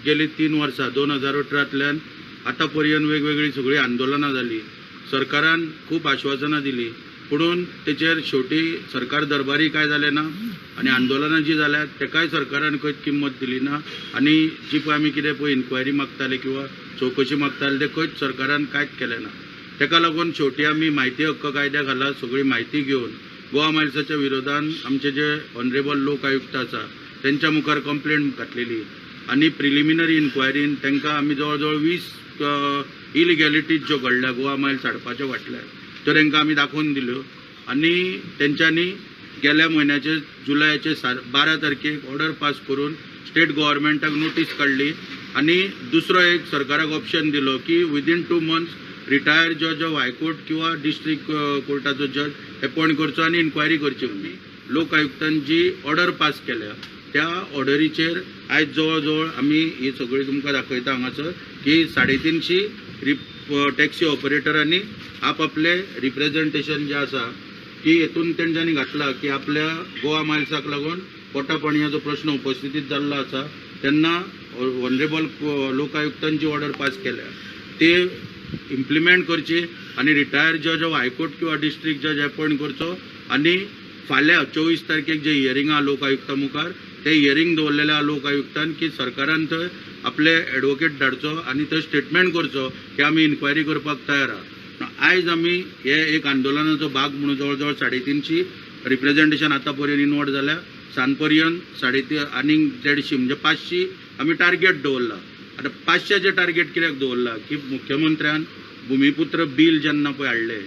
गेली 3 वर्सां 2018तल्यान आतां पर्यंत वेगवेगळी सगळीं आंदोलनां जाली. सरकारान खूब आश्वासनां दिली, पुणून तेचेर शेवटी सरकार दरबारी काय जालें ना आनी आंदोलनां जी जाल्यात तेकाय सरकारान खंयच किंमत दिली ना आनी जी पळय आमी कितें पळय इन्क्वायरी मागताले किंवा चवकशी मागताले ते खंयच सरकारान कांयच केलें ना. तेका लागून शेवटी आमी म्हायती हक्क कायद्या खाला सगळी म्हायती घेवन गोवा मायल्साच्या विरोधान आमचे जे ऑनरेबल लोक आयुक्त आसा तेंच्या मुखार कंप्लेंट घातलेली आनी प्रिलिमिनरी इन्क्वायरीन तांकां आमी जवळ जवळ 20 इलिगॅलिटीज ज्यो घडल्या गोवा मायल्स हाडपाच्या फाटल्यान त्यो तांकां आमी दाखोवन दिल्यो आनी तेंच्यांनी गेल्या म्हयन्याचे जुलयाचे 12 तारखेक ऑर्डर पास करून स्टेट गव्हर्मेंटाक नोटीस काडली आनी दुसरो एक सरकाराक ऑप्शन दिलो की विदीन 2 months retired जज ऑफ हायकोर्ट किंवा डिस्ट्रिक्ट कोर्टाचो जज अपॉयंट करचो आनी इन्क्वायरी करची. म्हणून लोक आयुक्तान जी ऑर्डर पास केल्या त्या ऑर्डरीचेर आयज जवळ जवळ आमी ही सगळी तुमकां दाखयता हांगासर की 350 टॅक्सी ऑपरेटरांनी आपआपले रिप्रेझेंटेशन जे आसा की हेतून तेंच्यांनी घातला की आपल्या गोवा मायल्साक लागून पोटा पाणयाचो प्रश्न उपस्थितीत जाल्लो आसा. तेन्ना ऑनरेबल लोक आयुक्तान जी ऑर्डर पास केल्या ते इम्प्लिमेंट करची आनी रिटायर्ड जज ऑफ हायकोर्ट किंवा डिस्ट्रिक्ट जज अपॉयंट करचो आनी फाल्यां 24 तारखेक जे हियरींग आहा लोक आयुक्ता मुखार ते हियरींग दवरलेले आहा लोक आयुक्तान की सरकारान थंय आपले एडवोकेट धाडचो आनी थंय स्टेटमेंट करचो की आमी इन्क्वायरी करपाक तयार आहा. आयज आमी हे एक आंदोलनाचो भाग म्हणून जवळ जवळ 350 रिप्रेझेंटेशन आतां पर्यंत इनवॉर्ड जाल्या. सांज पर्यंत 350 आनीक 150 म्हणजे 500 आमी टार्गेट दवरला. आतां 500चें टार्गेट कित्याक दवरला की मुख्यमंत्र्यान भुमिपुत्र बील जेन्ना पळय हाडलें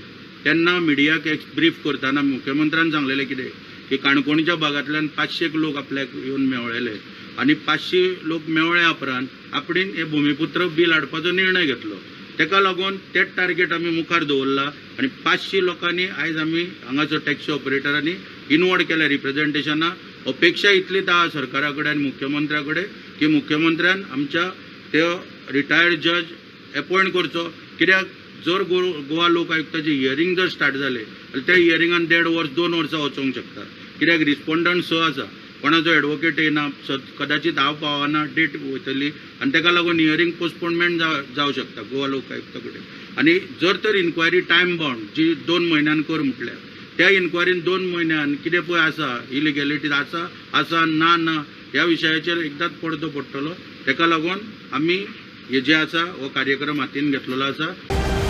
तेन्ना मिडियाक एक ब्रीफ करतना मुख्यमंत्र्यान सांगलेलें कितें की काणकोणच्या भागांतल्यान 500 लोक आपल्याक येवन मेळ्ळेले आनी 500 लोक मेळ्ळ्या उपरांत आपणें हें भुमिपुत्र बील हाडपाचो निर्णय घेतलो. तेका लागून तेच टार्गेट आमी मुखार दवरला आनी 500 लोकांनी आयज आमी हांगासर टॅक्सी ऑपरेटरांनी इनवॉर्ड केल्या रिप्रेझेंटेशनां. अपेक्षा इतलीच आहा सरकारा कडेन आनी मुख्यमंत्र्या कडेन की मुख्यमंत्र्यान आमच्या ते रिटायर्ड जज अपॉयंट करचो. कित्याक जर गोवा लोक आयुक्ताचें हियरींग जर स्टार्ट जालें जाल्यार त्या हियरिंगान 1.5 वर्स 2 वर्सां वचोंक शकता. कित्याक रिस्पोंडंट 6 आसा, कोणाचो एडवोकेट येना, कदाचित हांव पावना, डेट वयतली आनी तेका लागून हियरींग पोस्टपोनमेंट जावं शकता गोवा लोक आयुक्ता कडेन. आनी जर तर इन्क्वायरी टायम बाउंड जी 2 म्हयन्यान कर म्हटल्या त्या इन्क्वायरीन 2 म्हयन्यान कितें पळय आसा इलिगॅलिटीज आसा आसा ना ना ह्या विशयाचेर एकदांच पडदो पडटलो. तेका लागून आमी हे जे आसा हो कार्यक्रम हातीन घेतलेलो आसा.